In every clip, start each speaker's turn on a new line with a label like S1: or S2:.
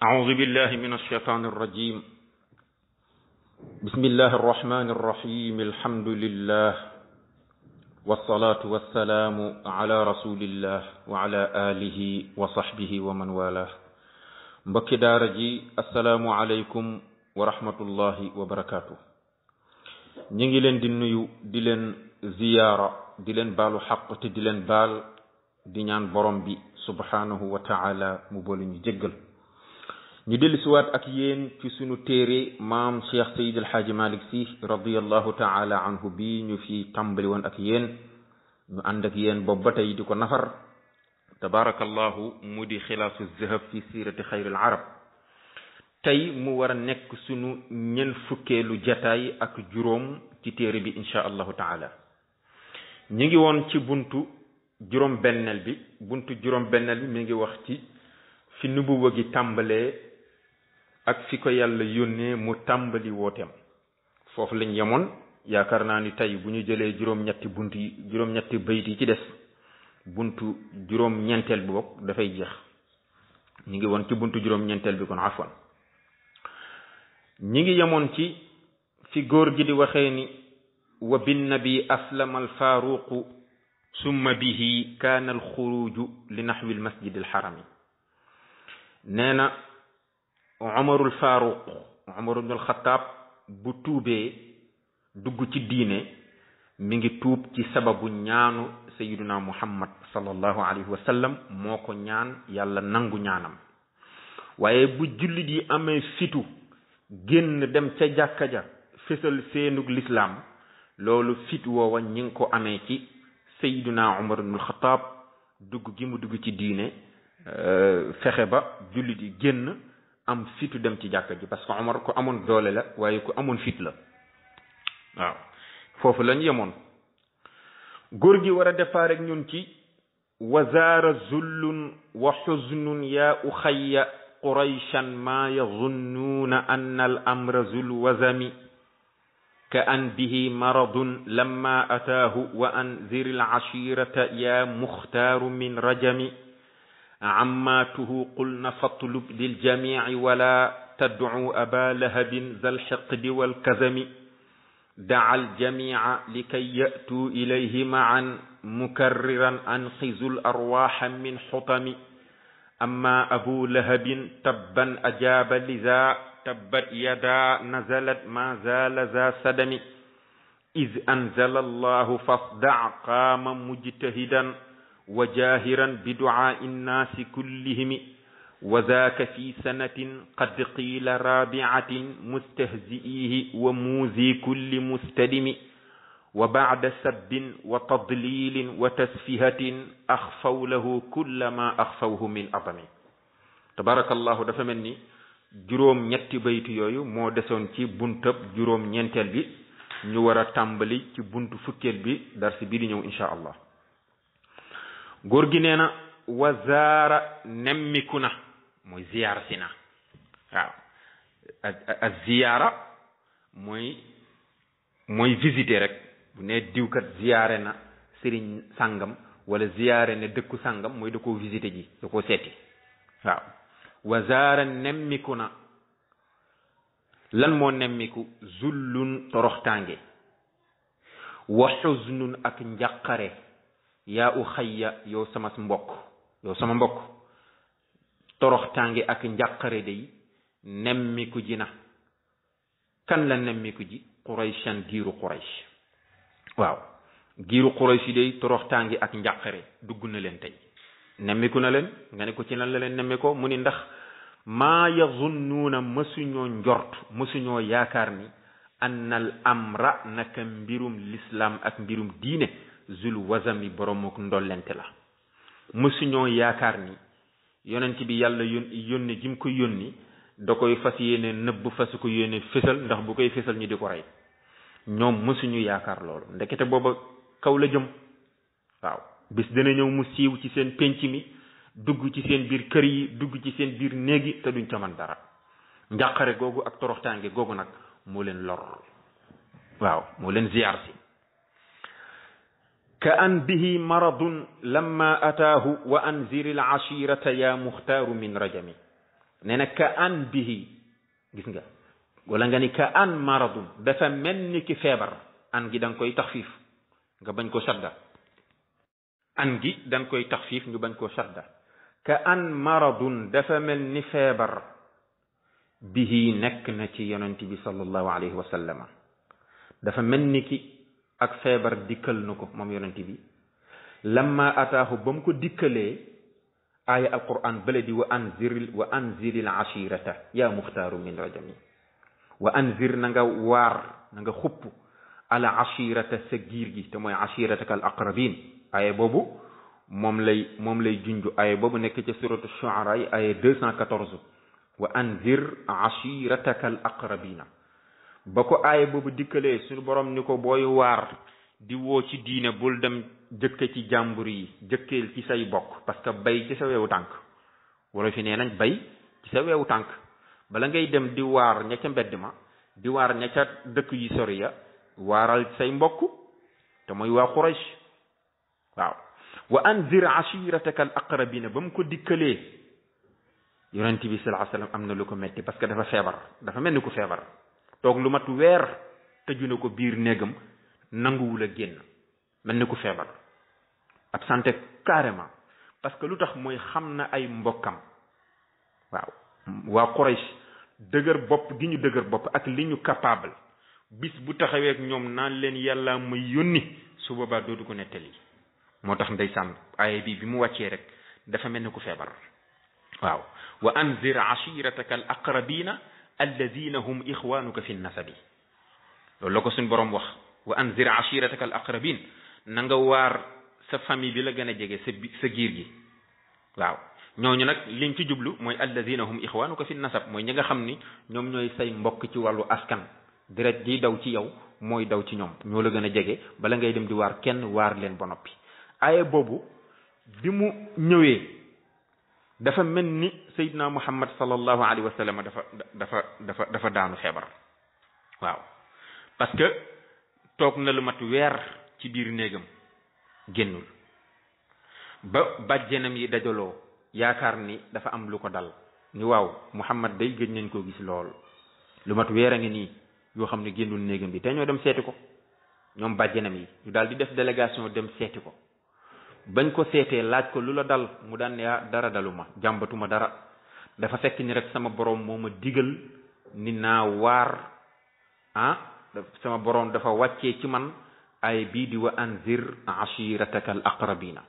S1: أعوذ بالله من الشيطان الرجيم. بسم الله الرحمن الرحيم. الحمد لله والصلاة والسلام على رسول الله وعلى آله وصحبه ومن والاه. mbokki daara ji assalaamu aleykum wa rahmatullahi wa barakaatu. ñi ngi leen di nuyu di leen ziyaara di leen baalu xaq te di leen baal di ñaan borom bi subhanahu wa taala mu boole ñu jéggal. ñu dellusiwaat ak yéen ci sunu téere maam Cheikh Seydi El Hadji Malick Sy radiyallahu taala anhu bi ñu fi tàmbali woon ak yéen ñu ànd ak yéen boobu ba tey di ko nafar tabarakallahu mu di xilaasu zahab fi siirati xayril arab. tey mu war a nekk sunu ñen fukkeelu jataay ak juróom ci téere bi insha allahu taala. ñu ngi woon ci buntu juróom benneel bi mi ngi wax ci fi nubuwa gi tàmbalee ak fi ko yàlla yónnee mu tàmbali wooteem. foofu lañ yemoon. yaakaar naa ni tey bu ñu jëlee juróom-ñetti bayt yi ci des buntu juróom-ñeenteel bi bokk dafay jeex. ñu ngi woon ci buntu juróom-ñeenteel bi kon afwan. ñi ngi yemoon ci fi góor gi di waxee ni wa binnabi aslama alfaaruqu summa bihi kaana alxuruju li naxwi almasjid alxarami. nee na umarul faaruq umar ibn alxataab bu tuubee dugg ci diine mi ngi tuub ci sababu ñaanu sayiduna muhammad sallallahu alayhi wa sallam moo ko ñaan yàlla nangu ñaanam. waaye bu jullit yi amee fitu génn dem ca jàkka ja fésal seenug lislaam loolu fit woowa ñi ngi ko amee ci sayiduna umar ibn alxataab dugg gi mu dugg ci diine fexe ba jullit yi génn am fitu dem ci jàkka ji parce que Omar ko amoon doole la waaye ku amoon fit la. waaw foofu lañ yemoon. góor gi war a defaa rek ñun ci wazaara zullun wa xuznun yaa uxayya qurayshan maa yazunnuuna anna al amra zul wazami ka an bihi maradun lamma ataahu wa anzir al ashirata yaa muxtaaru min rajami عماته قلنا فاطلب للجميع ولا تدعو أبا لهب ذا الحقد والكذم دعا الجميع لكي يأتوا إليه معا مكررا أنقذوا الأرواح من حطم أما أبو لهب تبا أجاب لذا تبت يدا نزلت ما زال ذا سدم إذ أنزل الله فاصدع قام مجتهدا وجاهرا بدعاء الناس كلهم وذاك في سنة قد قيل رابعة مستهزئيه وموذي كل مستدم وبعد سب وتضليل وتسفيهة أخفوا له كل ما أخفوه من أظم. تبارك الله dafa mel ni juróom ñetti baytu yooyu moo desoon ci buntab juróom ñeenteel bi ñu war a tàmbali ci buntu fukkeel bi darsi bii di ñëw insha allah. góor gi nee na wazaara nemmiku na mooy ziyaara si na. waaw ak ziyaara mooy visiter rek bu ne diwkat ziyaare na sëriñ sàngam wala ziyaare ne dëkku sàngam mooy da koo visiter ji da koo seeti. waaw wazaara nemmiku na lan moo nemmiku zullun toroxtaange wa xuznun ak njàqare yaa u xayya yow sama mbokk toroxtaange ak njàqare day nemmiku ji na. kan la nemmiku ji qurayshan giiru quraysh. waaw giiru quraysh yi day toroxtaange ak njàqare dugg na leen tey. nemmiku na leen nga ne ko ci lan la leen nemmikoo mu ni ndax maa yazunnuuna mësuñoo njort mësuñoo yaakaar ni annal amra naka mbirum l'islam ak mbirum diine zul wazami borom ak ndollente la. mësuñoo yaakaar ni yonent bi yàlla yónni gi mu ko yónni da koy fas yéene nëbb fasu ko yéene fésal ndax bu koy fésal ñi di ko rey. ñoom mësuñu yaakaar loolu ndekete booba kaw la jëm. waaw bis dana ñëw mu siiw ci seen penc mi dugg ci seen biir kër yi dugg ci seen biir néeg yi te duñ ca man dara. njàqare googu ak toroxtaange googu nag moo leen lor. waaw moo leen ziyaar si. ka an bihi maradun lamma ataahu wa anzir al ashirata ya muxtaaru min rajami. nee na ka an bihi gis nga wala nga ni ka an maradun dafa mel ni ki feebar an gi da nga koy taxfiif nga bañ ko sadda an gi da nga koy taxfiif ñu bañ ko sadda ka an maradun dafa mel ni feebar bihi nekk na ci yonent bi sallallahu alayhi wa sallama dafa mel ni ki ak feebar dikkal na ko moom yonent bi lamma ataahu ba mu ko dikkalee aaya alquran bale di wa anziril ashirata ya muxtaaru min rajami wa anzir na nga waar na nga xupp ala ashirata sa giir gi te mooy ashirataka al aqrabin aaya boobu moom lay junju aaya boobu nekk ci suratu shuara yi aaya 214 wa anzir ashirataka al aqrabina ba ko aaya boobu dikkalee suñu borom ni ko booy waar di woo ci diine bul dem jëkke ci jàmbur yi jëkkeel ci say bokk parce que bay ci sa weewu tànk wala fi nee nañ bay ci sa weewu tànk bala ngay dem di waar ña ca mbedd ma di waar ña ca dëkk yu sori ya waaral say mbokk te mooy waa Quraysh waaw wa anzir ashirataka al aqrabina ba mu ko dikkalee yonent bi sallallahu alayhi wasallam am na lu ko metti parce que dafa feebar dafa mel ni ku feebar toog lu mat weer tëju na ko biir néegam nanguwul a génn mel ni ku feebar absenté carrément parce que lu tax mooy xam na ay mbokkam waaw waa Quraysh dëgër bopp gi ñu dëgër bopp ak li ñu capable bis bu taxawee ak ñoom naan leen yàlla may yónni su boobaa dootu ko nettali moo tax ndeysaan aaya bi mu wàccee rek dafa mel ni ku feebar waaw wa anzir ashirataka al aqrabina alladina hum ixwanuka fi nasabi loolu la ko suñ borom wax wa anzir ashirataka al aqrabin na nga waar sa famille bi la gën a jege sa giir gi waaw ñooñu nag liñ ci jublu mooy alladina hum ixwanuka fi nasab mooy ñi nga xam ni ñoom ñooy say mbokk ci wàllu askan deret ji daw ci yow mooy daw ci ñoom ñoo la gën a jege bala ngay dem di waar kenn waar leen ba noppi aaya boobu bi mu ñëwee dafa mel ni Seydina Muhammad sallallahu alayhi wa sallam dafa daanu feebar waaw parce que toog na lu mat weer ci biir néegam génnul ba bàjjenam yi dajaloo yaakaar ni dafa am lu ko dal ni waaw Muhammad day gëj nañ koo gis lool lu mat weer a ngi nii yoo xam ne génnul néegam bi te ñoo dem seeti ko ñoom bàjjenam yi ñu daal di def délégation dem seeti ko bañ ko seetee laaj ko lu la dal mu daan ne dara daluma jàmbatuma dara dafa fekk ni rek sama borom moo ma digal ni naa waar sama borom dafa wàccee ci man ay bii di wa anzir ashirataka al aqrabina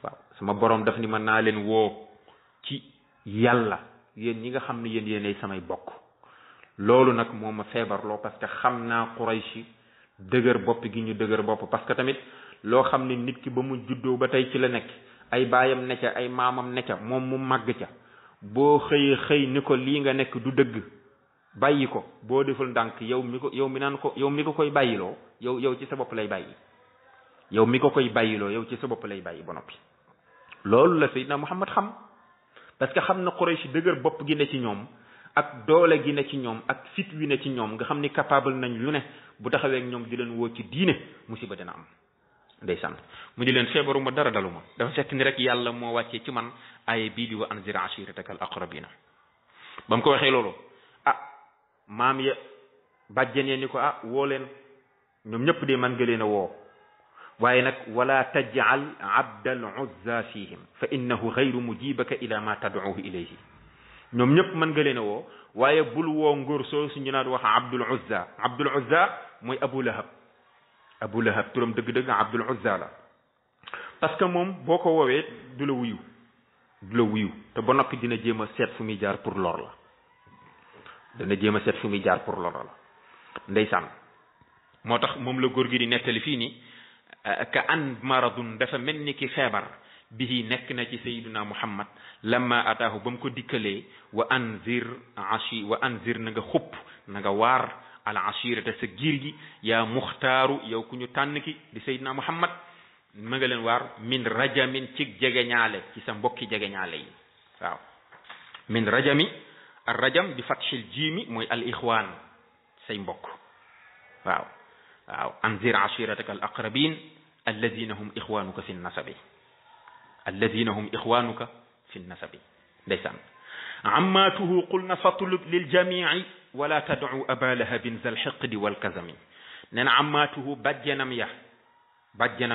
S1: waaw sama borom daf ni mën naa leen woo ci yàlla yéen ñi nga xam ne yéenay samay bokk loolu nag moo ma feebarloo parce que xam naa Qurayshi dëgër bopp gi ñu dëgër bopp parce que tamit loo xam ne nit ki ba mu juddoo ba tey ci la nekk ay baayam ne ca ay maamam ne ca moom mu màgg ca boo xëy ni ko lii nga nekk du dëgg bàyyi ko boo deful ndànk yow mi ko koy bàyyiloo yow ci sa bopp lay bàyyi yow mi ko koy bàyyiloo yow ci sa bopp lay bàyyi ba noppi loolu la Seydina Muhammad xam parce que xam na Quraysh dëgër bopp gi ne ci ñoom ak doole gi ne ci ñoom ak fit wi ne ci ñoom nga xam ni capable nañ lu ne bu taxawee ak ñoom di leen woo ci diine musiba dina am ndeysaan mu di leen feebaruma dara daluma dafa fekk ni rek yàlla moo wàccee ci man aaya bii di wa anzir ashirataka al aqrabina ba mu ko waxee loolu maam ya bàjjen ya ni ko woo leen ñoom ñëpp de man nga leen a woo waaye nag wala tajal abdal uzza fihim fa innahu gayru mujibaka ila ma tad'uhu ilayhi ñoom ñëpp mën nga leen a woo waaye bul woo ngóor soo suñu naan wax abdul uzza mooy abu lahab turam dëgg-dëgg abdul uzza la parce que moom boo ko woowee du la wuyu te ba noppi dina jéem a seet fu muy jaar pour lor la ndeysaan moo tax moom la góor gi di nettali fii ni ka an maradun dafa mel ni ki feebar bihi nekk na ci sayyiduna Muhammad lamma ataahu ba mu ko dikkalee wa anzir na nga xupp na nga waar al ashirata sa giir gi yaa muxtaaru yow ku ñu tànn ki di sayyiduna Muhammad ma nga leen waar min rajamin ci jegeñaale ci sa mbokki jegeñaale yi waaw min rajami ar rajam bi fatxil jiimi mooy al ixwaan say mbokk waaw anzir ashirataka al aqrabin alladina hum ixwanuka fi nasabi ndeysaan ammaatuhu qulna fatlub liljamici wala tadcu aba lahabin zal xiqdi walkazami nee na ammaatuhu bàjjanam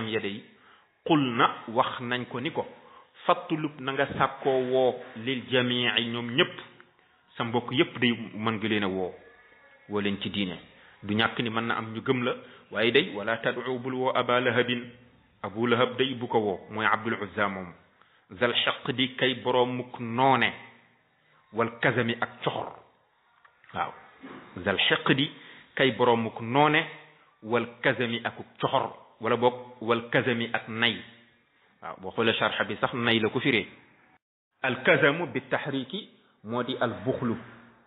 S1: ya day qul na wax nañ ko ni ko fatlub na nga sàkkoo woo liljamici ñoom ñëpp sa mbokk yépp day mën nga leen a woo leen ci diine du ñàkk ni mën na am ñu gëm la waaye day wala tadcu bul woo aba lahabin abu lahab day bu ko woo mooy abdul uzza moom zal xiqdi kay boroomuk noone wal kazami ak coxor waaw zal xiqdi kay boroomuk noone wal kazami ak coxor wala boog wal kazami ak nay waaw boo xoolee sharxa bi sax nay la ko firee al kazamu bi tahriki moo di al buxlu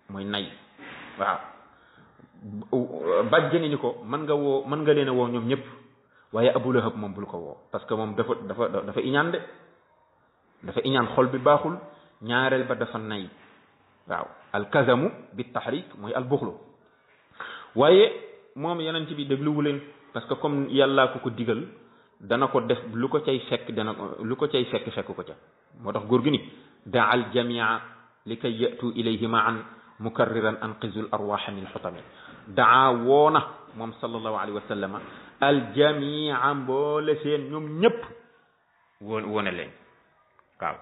S1: mooy nay waaw bàjjani ni ko mën nga leen a woo ñoom ñëpp waaye abu lahab moom bul ko woo parce que moom dafa iñaan de dafa iñaan xol bi baaxul ñaareel ba dafa nay waaw alkazamu bi tahrik mooy albuxlu waaye moom yonent bi dégluwu leen parce que comme yàllaa ko digal dana ko def lu ko cay fekk fekk ko ca moo tax góor gi ni daa al jamia li kay yatu ilayhi maan mukarriran anqizu l arwaxa min xutami daa woona moom sallallahu alayhi wa sallama al jamia mboole seen ñoom ñëpp woone leen waaw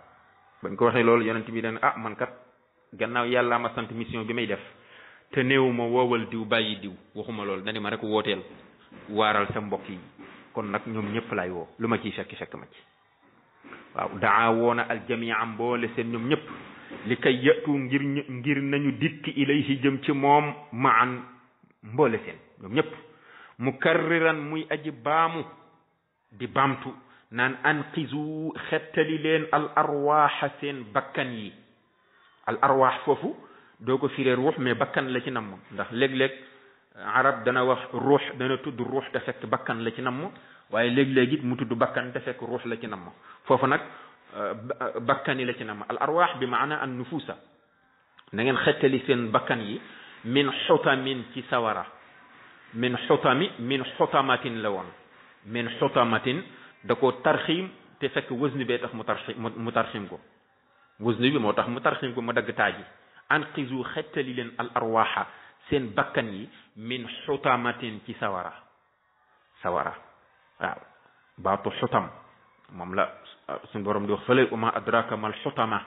S1: bañ ko waxee loolu yonent bi dana man kat gannaaw yàllaa ma sant mission bi may def te néew ma woowal diw bàyyi diw waxuma loolu dani ma rek wooteel waaral sa mbokk yi kon nag ñoom ñëpp laay woo lu ma ciy fekk ma ci waaw daa woona aljamia mboole seen ñoom ñëpp li kay yatu ngir nañu dikk ilayhi jëm ci moom maan mboole seen ñoom ñëpp mukarriran muy aji baamu di baamtu naan anqizu xettali leen al arwaaxa seen bakkan yi al arwaax foofu doo ko firee ruux mais bakkan la ci namm ndax léeg-léeg arab dana wax ruux dana tudd ruux te fekk bakkan la ci namm waaye léeg-léeg it mu tudd bakkan te fekk ruux la ci namm foofu nag bakkan yi la ci namm al arwaax bi maana an nufuusa na ngeen xettali seen bakkan yi min xutamin ci sawara min xutamatin la woon min xutamatin da ko tarxiim te fekk wësnu bee tax mu tarxiim ko wësnu bi moo tax mu tarxiim ko mu dagg taaji anqizu xettali leen al arwaaxa seen bakkan yi min xutamatin ci sawara waaw baatu xutam moom la suñu borom di wax fële wa ma adraka mal xutama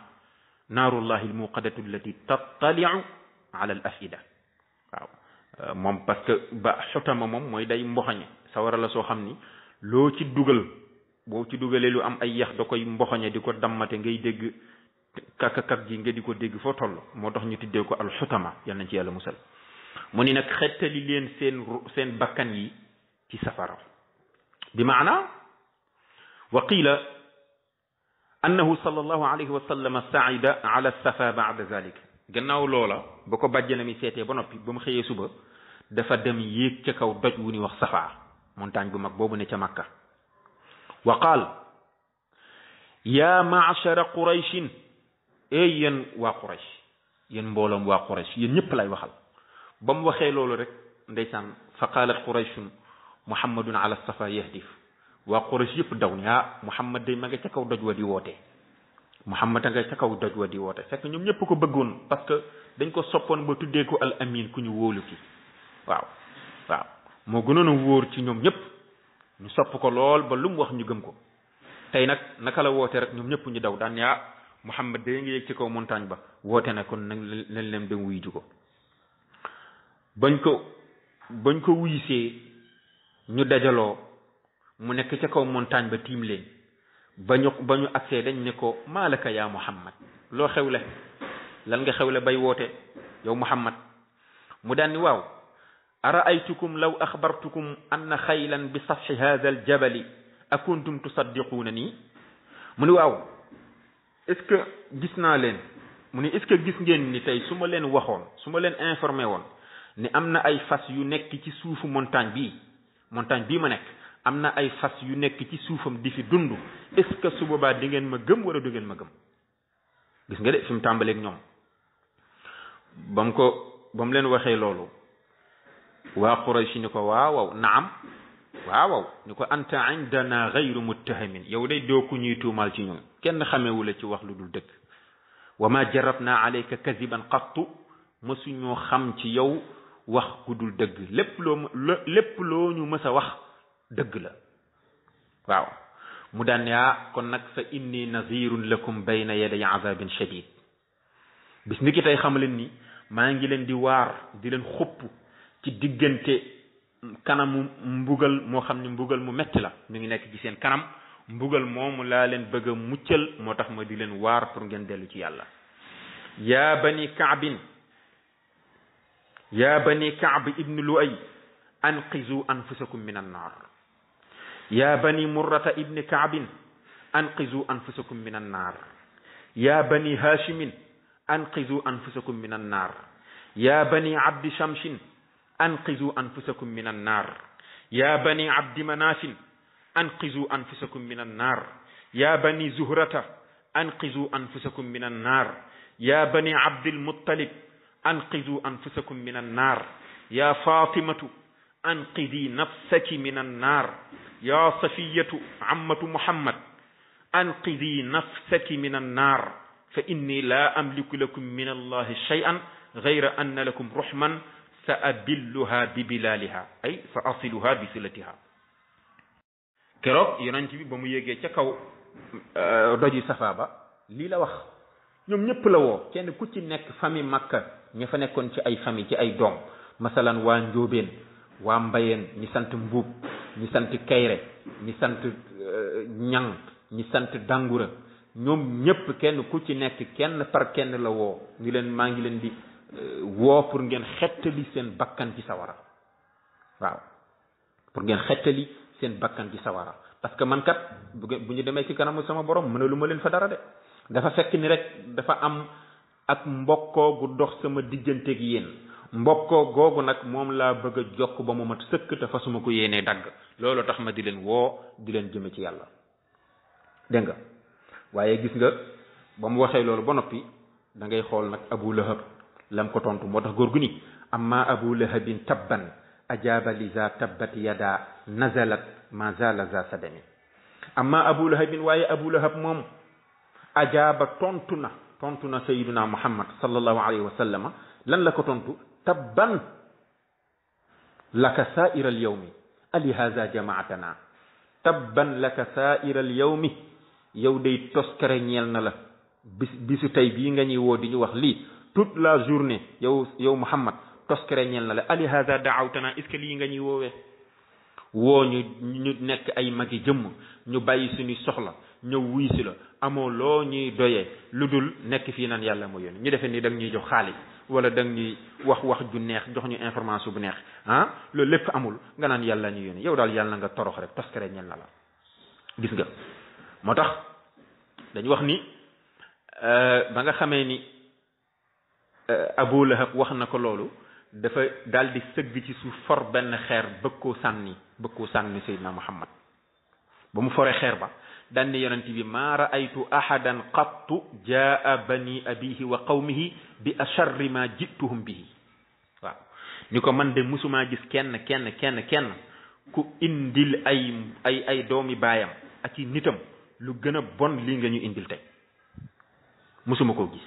S1: naarullahi almuqadatu allati tattaliu ala al afida waaw moom parce que ba xutama moom mooy day mboxañe sawara la soo xam ni loo ci dugal boo ci dugalee lu am ay yax da koy mboxañe di ko dammate ngay dégg kakakak ji nga di ko dégg foo toll moo tax ñu tuddee ko al xutama yal nañ ci yàlla musal mu ni nag xettali leen seen bakkan yi ci safara bi maana wa qila annahu sallallahu alayhi wa sallam saida ala safa ba'da zalik gannaaw loola ba ko bàjjana mi seetee ba noppi ba mu xëyee suba dafa dem yéeg ca kaw doj wu ni wax safa montagne bu mag boobu ne ca Makka wa qaal ya ma'shara qurayshin ey yéen waa Quraysh yéen mbooloom waa Quraysh yéen ñëpp lay waxal ba mu waxee loolu rek ndeysaan fa qaalat qurayshun muhammadun ala safa yahdif waa Quraysh yëpp daw ni Muhammad day ma nga ca kaw doj wa di woote Muhammad a nga ca kaw doj wa di woote fekk ñoom ñëpp ko bëggoon parce que dañ ko soppoon ba tuddee ko al amin ku ñu wóolu ki waaw moo gënoon a wóor ci ñoom ñëpp ñu sopp ko lool ba lu mu wax ñu gëm ko tey nag naka la woote rek ñoom ñëpp ñu daw daan Muhammad day nga yéeg ci kaw montagne ba woote na kon nag leen leen dem wuyu ju ko bañ ko wuyisee ñu dajaloo mu nekk ca kaw montagne ba tiim leen ba ñu agsee dañ ne ko maalaka yaa Muhammad loo xewle lan nga xewle bay woote yow Muhammad mu daan ni waaw araaytukum law axbartukum anna xaylan bi safxi hada aljabali akuntum tusaddiquuna nii mu ni waaw est-ce que gis naa leen mu ni est-ce que gis ngeen ni tey su ma leen waxoon su ma leen informé woon ni am na ay fas yu nekk ci suufu montagne bii ma nekk am na ay fas yu nekk ci suufam di fi dund est-ce que su boobaa di ngeen ma gëm wala du ngeen ma gëm gis nga de fi mu tàmbaleeg ñoom ba mu leen waxee loolu waa Quraysh ni ko waaw naam waaw ni ko anta indana gayru muttahamin yow day doo ku ñuy tuumaal ci ñun kenn xamewula ci wax lu dul dëgg wa ma jarabna alayka kadiban qattu mësuñoo xam ci yow wax ku dul dëgg lépp loo ñu mës a wax dëgg la waaw mu daan ne kon nag fa inni nazirun lakum bayna yaday azabin shadid bis ni ki tey xam leen ni maa ngi leen di waar di leen xupp ci diggante kanamu mbugal moo xam ni mbugal mu metti la mi ngi nekk ci seen kanam mbugal moomu laa leen bëgg a muccal moo tax ma di leen waar pour ngeen dellu ci yàlla yaa bani kaab ibnu luay anqizu anfusakum min annaar yaa bani murrata ibni kaabin anqizu anfusakum min annaar yaa bani haashimin anqizu anfusakum min annaar yaa bani abdi shamshin anqizu anfusakum min annaar yaa bani abdi manafin anqizu anfusakum min annaar yaa bani zuhrata anqizu anfusakum min annaar yaa bani abdil muttalib anqizu anfusakum min annaar yaa fatimatu anqidi nafsaki min annaar yaa safiyatu ammatu muhammad anqidi nafsaki min annaar fa inni laa amliku lakum min allahi shay'an gayra anna lakum ruhman sa abilluha bi bilaaliha ay sa asiluha bi silatiha keroog yonent bi ba mu yéegee ca kaw doji safa ba lii la wax ñoom ñëpp la woo kenn ku ci nekk famille Makka ña fa nekkoon ci ay famille ci ay doom masalan waa Njóobeen waa Mbayeen ñi sant Mbuub ñi sant Kayre ñi sant Ñang ñi sant Dangura ñoom ñëpp kenn ku ci nekk kenn par kenn la woo ñu leen maa ngi leen di woo pour ngeen xettali seen bakkan ci sawara waaw pour ngeen xettali seen bakkan ci sawara parce que man kat bu ñu demee ci kanamu sama borom mënalu ma leen fa dara de dafa fekk ni rek dafa am ak mbokkoo gu dox sama digganteeg yéen mbokkoo googu nag moom laa bëgg a jokk ba mu mat sëkk te fasuma ko yéenee dagg loolu tax ma di leen woo di leen jëme ci yàlla dégg nga waaye gis nga ba mu waxee loolu ba noppi da ngay xool nag Abu Lahab lam ko tontu moo tax góor gu ni amma Abu Lahabin tabban ajaaba li za tabbat yada nazalat ma zala za sadami amma Abu Lahabin waaye Abu Lahab moom ajaaba tontu na sayyiduna Muhammad sallallahu alayhi wa sallama lan la ko tontu tabban laka saa'ira al yawmi ali haza jamaatana tabban laka saa'ira al yawmi yow day toskare ñeel na la bisu tey bii nga ñuy woo di ñu wax lii toute la journée yow Muhammad toskare ñeel na la ali haza daawtana est-ce que lii nga ñuy woowee woo ñu nekk ay magi jëmm ñu bàyyi suñu soxla ñëw wuy si la amoo loo ñuy doyee lu dul nekk fii naan yàlla moo yónni ñu defee ni da nga ñuy jox xaalis wala da nga ñuy wax ju neex jox ñu information bu neex loolu lépp amul nga naan yàlla ñu yónni yow daal yàlla nga torox rek toskare ñeel na la gis nga moo tax dañu wax ni ba nga xamee ni Abu Lahab wax na ko loolu dafa daal di sëgg ci suuf for benn xeer bëgg koo sànni Seydina Muhammad ba mu foree xeer ba daan ne yonent bi maa raaytu ahadan qattu jaa bani abihi wa qawmihi bi asharri ma jituhum bihi waaw ni ko man de musumaa gis kenn ku indil ay doomi baayam ak i nitam lu gën a bon lii nga ñu indil tey musuma koo gis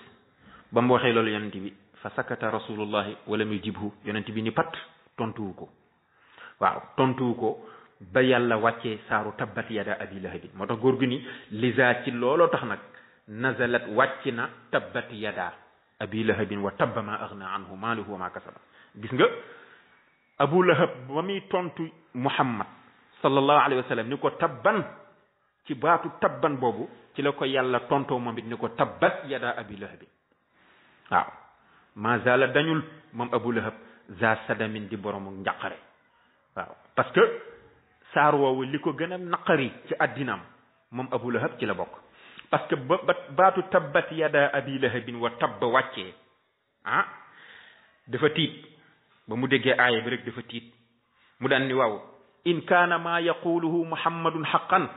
S1: ba mu waxee loolu yonent bi fa sakata rasulullahi walam yujibhu yonent bi ni pat tontuwu ko ba yàlla wàccee saaru tabbat yada abi lahabin moo tax góor gu ni lisa ci looloo tax nag nazalat wàcc na tabbat yada abi lahabin wa tabba ma aghna anhu maaluhu wa ma kasaba gis nga Abu Lahab ba muy tontu Muhammad sallallahu alayhi wa sallam ni ko tabban ci baatu tabban boobu ci la ko yàlla tontoo moom it ni ko tabbat yada abi lahabin waaw ma zala dañul moom Abu Lahab za sadamin di boromu njàqare waaw parce que saar woowu li ko gën a naqari ci addinaam moom Abu Lahab ci la bokk parce que ba baatu tabbat yada abi lahabin wa tabba wàccee dafa tiit ba mu déggee aaya bi rek dafa tiit mu daan ni waaw in kaana maa yaquluhu muhammadun haqqan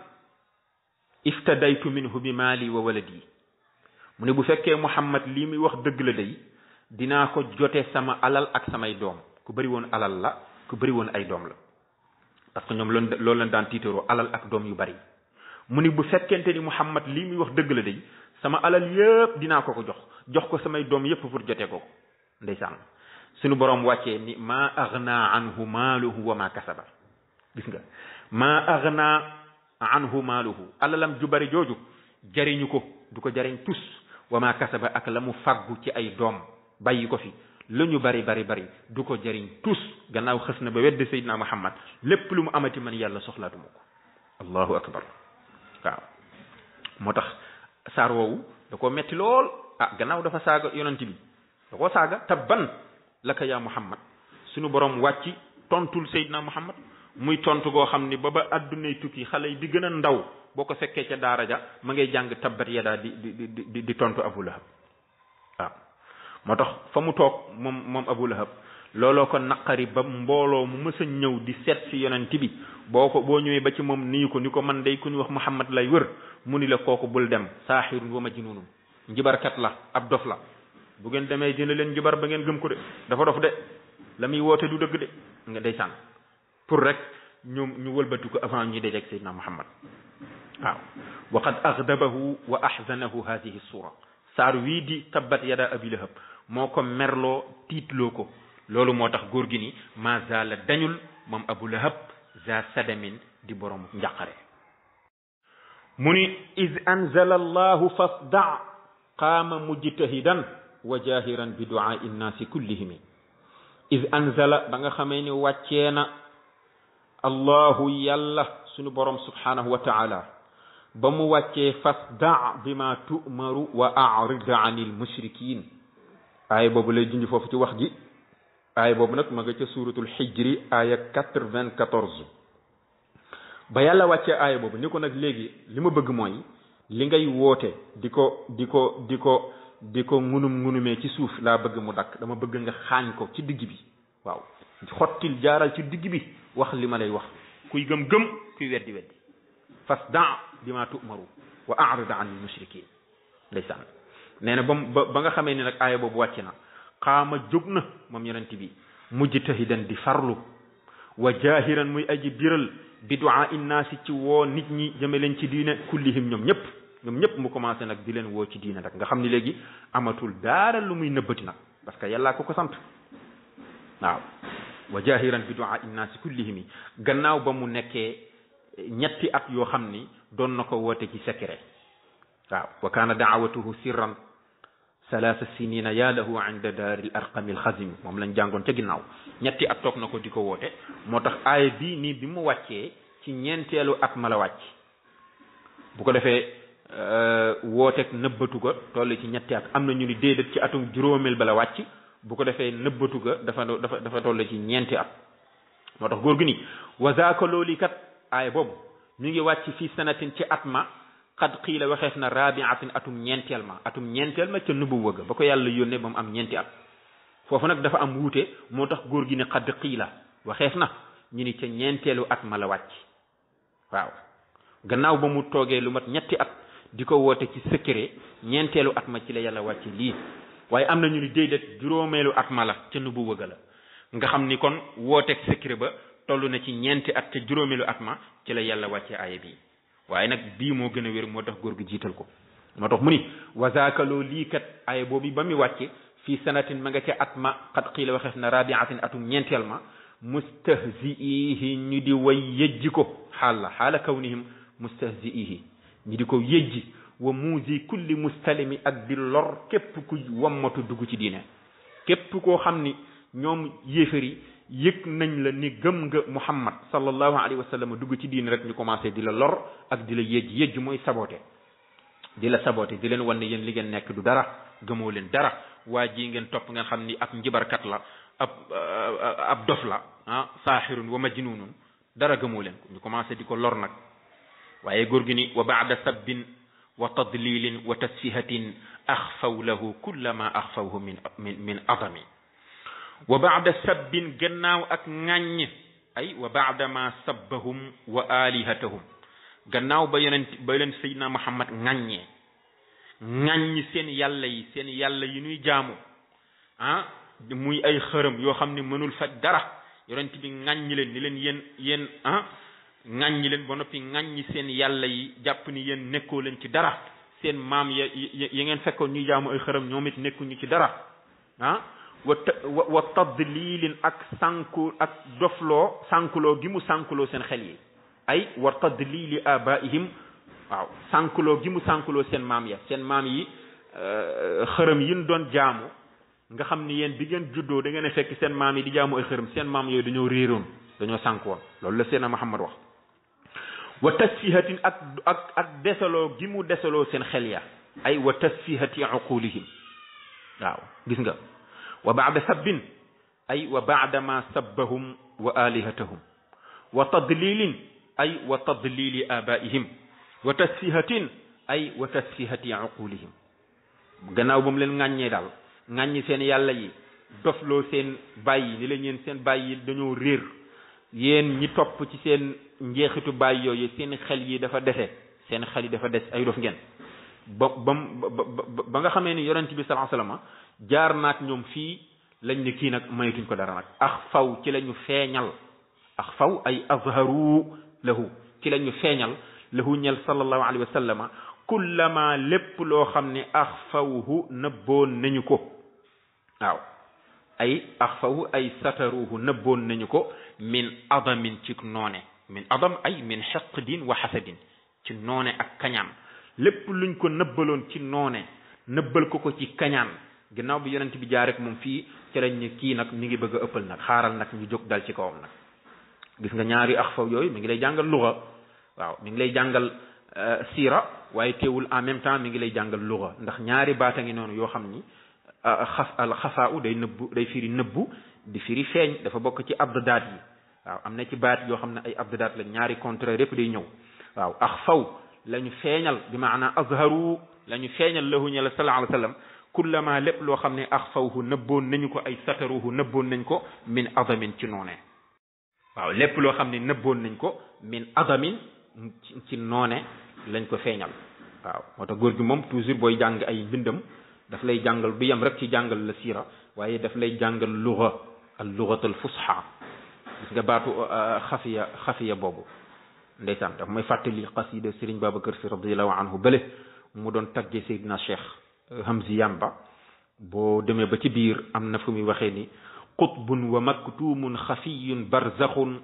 S1: iftadaytu minhu bi maali wa waladi mu ne bu fekkee Muhammad lii muy wax dëgg la day dinaa ko jote sama alal ak samay doom ku bëri woon alal la ku bëri woon ay doom la parce que ñoom loolu lañ daan tiitaroo alal ak doom yu bari mu ni bu fekkente ni Muhammad lii muy wax dëgg la day sama alal yëpp dinaa ko jox ko samay doom yëpp pour jotee ko ndeysaan suñu borom wàccee ni ma aghna anhu maaluhu wa ma kasaba gis nga ma aghna anhu maaluhu alalam ju bari jooju jariñu ko du ko jariñ tus wa ma kasaba ak la mu fàggu ci ay doom bàyyi ko fi lu ñu bari du ko jariñ tus gannaaw xës na ba wedd Seydina Muhammad lépp lu mu amati man yàlla soxlaatuma ko allahu akbar waaw moo tax saar woowu da koo metti lool gannaaw dafa saaga yonent bi da koo saaga tabban laka yaa Muhammad suñu borom wàcci tontul Seydina Muhammad muy tontu goo xam ni ba addunay tukki xale yi di gën a ndaw boo ko fekkee ca daara ja ma ngay jàng tabbat yadaa di tontu Abu Lahab waaw moo tax fa mu toog moom Abu Lahab looloo ko naqari ba mbooloo mu mës a ñëw di seet si yonent bi boo ñëwee ba ci moom nii ko ni ko man day ku ñu wax Muhammad lay wër mu ni la kooku bul dem saaxirun wa majnuunun njibarkat la ab dof la bu ngeen demee dina leen njibar ba ngeen gëm ko de dafa dof de la muy woote du dëgg de nga ndeysaan pour rek ñu wëlbatu ko avant ñuy dajeek Seydina Muhammad waaw wa qad agdabahu wa ahzanahu hadihi sura saar wii di tabbat yada abi lahab moo ko merloo tiitloo ko loolu moo tax góor gi ni ma zaala dañul moom Abu Lahab za sadamin di borom njàqare mu ni iz anzala allahu fasda qaama mujtahidan wa jahiran bi duaa innaasi kullihimi iz anzala ba nga xamee ni wàccee na allahu yàlla sunu borom subhanahu wa taala ba mu wàccee fasda bima tu'maru wa a'rid anil mushrikin aaya boobu lay junj foofu ci wax ji aaya boobu nag ma nga ca suratul xijri aaya 94 ba yàlla wàccee aaya boobu ni ko nag léegi li ma bëgg mooy li ngay woote di ko ngunumee ci suuf laa bëgg mu dakk dama bëgg nga xaañ ko ci digg bi waaw xottil jaaral ci digg bi wax li ma lay wax kuy gëm kuy weddi fasda bima tu'maru wa a'rid anil mushrikin ndeysaan nee na ba nga xamee ni nag aaya boobu wàcc na xaama jóg na moom yonent bi mujtahidan di farlu wa jahiran muy aji biral bi du'a innaasi ci woo nit ñi jëme leen ci diine kullihim ñoom ñëpp mu commencé nag di leen woo ci diine nag nga xam ni léegi amatul daara lu muy nëbbati nag parce que yàllaa ko sant waaw wa jahiran bi du'a innaasi kullihim gannaaw ba mu nekkee ñetti at yoo xam ni doon na ko woote ci secret waaw wa kaana daawatuhu sirran salaasa sinina yaa lahu inda daaril arqami alxazimi moom lañ jàngoon ca ginnaaw ñetti at toog na ko di ko woote moo tax aaya bii nii bi mu wàccee ci ñeenteelu at ma la wàcc bu ko defee wooteeg nëbbatu ga toll ci ñetti at am na ñu ni déedéet ci atum juróomeel ba la wàcc bu ko defee nëbbatu ga dafa toll ci ñeenti at moo tax góor gi ni wa zaaka looli kat aaya boobu mi ngi wàcc fii sanatin ci at ma xad xiila waxeef na rabiatin atum ñeenteel ma ca nubuwa ga ba ko yàlla yónnee ba mu am ñeenti at foofu nag dafa am wuute moo tax góor gi ne xad xiila waxeef na ñu ni ca ñeenteelu at ma la wàcc waaw gannaaw ba mu toogee lu mat ñetti at di ko woote ci secret ñeenteelu at ma ci la yàlla wàcc lii waaye am na ñu ni déedéet juróomeelu at ma la ca nubuwa ga la nga xam ni kon wooteeg secret ba toll na ci ñeenti at ca juróomeelu at ma ci la yàlla wàccee aaya bi waaye nag bii moo gën a wér moo tax góor gi jiital ko moo tax mu ni wasaakaloo lii kat aaya boobu ba mu wàcce fii sanatin ma nga ca at ma xat xiila waxeef na rabiatin atum ñeenteel ma mustahziihi ñu di way yëjji ko xaala kawnihim mustahziihi ñu di ko yëjji wa muusi kulli mustalimi ak di lor képp ku wammatu dugg ci diine képp koo xam ni ñoom yéefari yëg nañ la ni gëm nga Muhammad sallallahu alayhi wa sallam dugg ci diine rek ñu commencé di la lor ak di la yëjj mooy saboté di la saboté di leen wan ne yéen li ngeen nekk du dara gëmoo leen dara waa ji ngeen topp ngeen xam ni ab njibarkat la ab dof la saaxirun wa majnunun dara gëmoo leen ko ñu commencé di ko lor nag waaye góor gi ni wa baada sabbin wa tadlilin wa tasfihatin axfaw lahu kulla ma axfawhu min adami wa baada sabbin gannaaw ak ŋàññ ay wa baada ma sabbahum wa alihatahum gannaaw ba leen Seydina Muhammad ŋàññee ŋàññ seen yàlla yi ñuy jaamu muy ay xërëm yoo xam ne mënul faj dara yonent bi ŋàññi leen ni leen yéen ŋàññi leen ba noppi ŋàññi seen yàlla yi jàpp ni yéen nekkoo leen ci dara seen maam ya ngeen fekkoon ñuy jaamu ay xërëm ñoom it nekkuñu ci dara ah wa tadlilin ak sànku ak dofloo sànkuloo gi mu sànkuloo seen xel yi ay wa tadlili abaihim waaw sànkuloo gi mu sànkuloo seen maam yi xërëm yin doon jaamu nga xam ni yéen bi ngeen juddoo da ngeen a fekk seen maam yi di jaamu ay xërëm seen maam yooyu dañoo réeroon dañoo sànk woon loolu la Seydina Muhammad wax wa tasfihatin ak desaloo gi mu desaloo seen xel ya ay wa tasfihati uqulihim waaw gis nga wa baada sabbin ay wa baada ma sabbahum wa alihatahum wa tadlilin ay wa tadlili abaihim wa tasfihatin ay wa tasfihati uqulihim gannaaw ba mu leen ŋàññee daal ŋàññi seen yàlla yi dofloo seen bàyyi ni la ñeen seen bàyyi dañoo réer yéen ñi topp ci seen njeexitu bàyyi yooyu seen xel yi dafa dese seen xel yi dafa des ay dof ngeen ba nga xamee ni yonent bi sallallahu alayhi wasallam jaar naak ñoom fii lañ ne kii nag maytuñ ko dara nag axfaw ci la ñu feeñal axfaw ay azharu lahu ci la ñu feeñal lahu ñel sallallahu alayhi wa sallama kullama lépp loo xam ne axfawhu nëbboon nañu ko waaw ay axfawhu ay sataruhu nëbboon nañu ko min adamin ci noone min adam ay min xaqdin wa xasadin ci noone ak kañaan lépp luñ ko nëbbaloon ci noone nëbbal ko ci kañaan ginnaaw bi yonent bi jaar rek moom fii ci lañ ne kii nag mi ngi bëgg a ëppal nag xaaral nag ñu jóg dal ci kawam nag gis nga ñaari axfaw yooyu mi ngi lay jàngal luga waaw mi ngi lay jàngal siira waaye teewul en même temps mi ngi lay jàngal luga ndax ñaari baata ngi noonu yoo xam ni al xafaa day nëbbu day firi nëbbu di firi feeñ dafa bokk ci abdadaat yi waaw am na ci baat yoo xam ne ay abdadaat la ñaari contraire yépp day ñëw waaw axfaw la ñu feeñal bi maana azharu la ñu feeñal lahu ñela sallallahu alayhi wa sallam kullama lépp loo xam ne axfawhu nëbboon nañu ko ay sataruhu nëbboon nañ ko min adamin ci noone waaw lépp loo xam ne nëbboon nañ ko min adamin ci noone lañ ko feeñal waaw moo tax góor gi moom toujours booy jàng ay mbindam daf lay jàngal du yem rek ci jàngal la siira waaye daf lay jàngal luga al lugatul fusha gis nga baatu xafiya boobu ndeysaan daf may fàttali xasida Serigne Babacar Sy radiyallahu anhu bële mu doon tagge Seydina Cheikh Hamzi Yamba boo demee ba ci biir am na fu muy waxee ni qutbun wa maktumun xafiyun barzaxun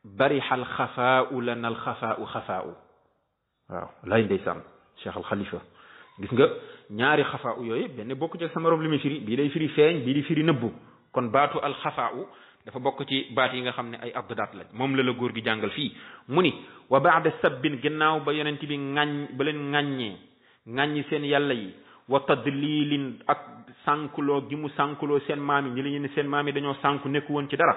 S1: barixal xafaau lana al xafaau xafaau waaw lay ndeysaan Cheikh al Khalifa gis nga ñaari xafaau yooyu benn bokk ci sama rob li muy firi bii day firi feeñ bii di firi nëbbu kon baatu al xafaau dafa bokk ci baat yi nga xam ne ay abdaat lañ moom la góor gi jàngal fii mu ni wa baada sabbin ginnaaw ba yonent bi ŋàññ ba leen ŋàññi seen yàlla yi wa tadlilin ak sànkuloo gi mu sànkuloo seen maam yi ñi la ñu ne seen maam yi dañoo sànku nekku woon ci dara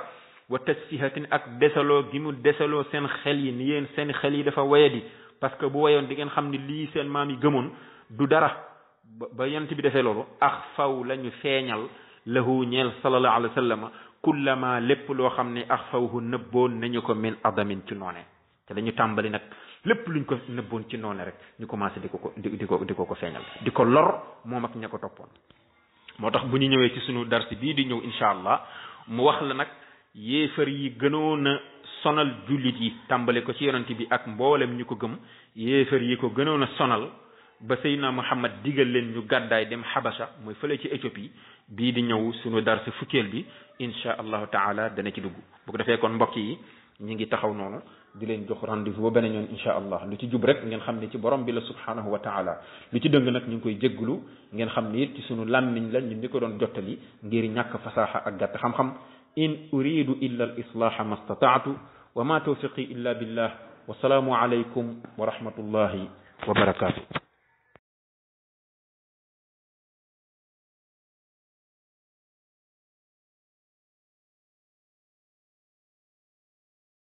S1: wa tasfihatin ak desaloo gi mu desaloo seen xel yi ni yéen seen xel yi dafa wayadi parce que bu wayoon di ngeen xam ni lii seen maam yi gëmoon du dara ba yonent bi defee loolu axfaw la ñu feeñal lahu ñeel sallallahu alayhi wa sallam kullama lépp loo xam ne axfawhu nëbboon nañu ko min adamin ci noone te dañu tàmbali nag lépp luñ ko nëbboon ci noone rek ñu commencé di ko feeñal di ko lor moom ak ña ko toppoon moo tax bu ñu ñëwee ci sunu darsi bii di ñëw incha allah mu wax la nag yéefar yi gënoon a sonal jullit yi tàmbale ko ci yonent bi ak mboolem ñu ko gëm yéefar yi ko gënoon a sonal ba Seydina Muhammad digal leen ñu gàddaay dem Habasha mooy fële ci Éthiopie bii di ñëw sunu darsi fukkeel bi incha allahu taala dana ci dugg bu ko defee kon mbokk yi ñi ngi taxaw noonu di leen jox rendez-vous ba beneen yoon incha allah lu ci jub rek ngeen xam ne ci borom bi la subhanahu wa taala lu ci dëng nag ñu ngi koy jégglu ngeen xam ne it ci sunu làmmiñ la ñun ñi ko doon jottali ngir ñàkk fasaaxa ak gàtt xam-xam in uridu illa al islaha ma stataatu wa ma tawfiqi illa billah wa salaamu alaykum wa rahmatullahi wa barakatuh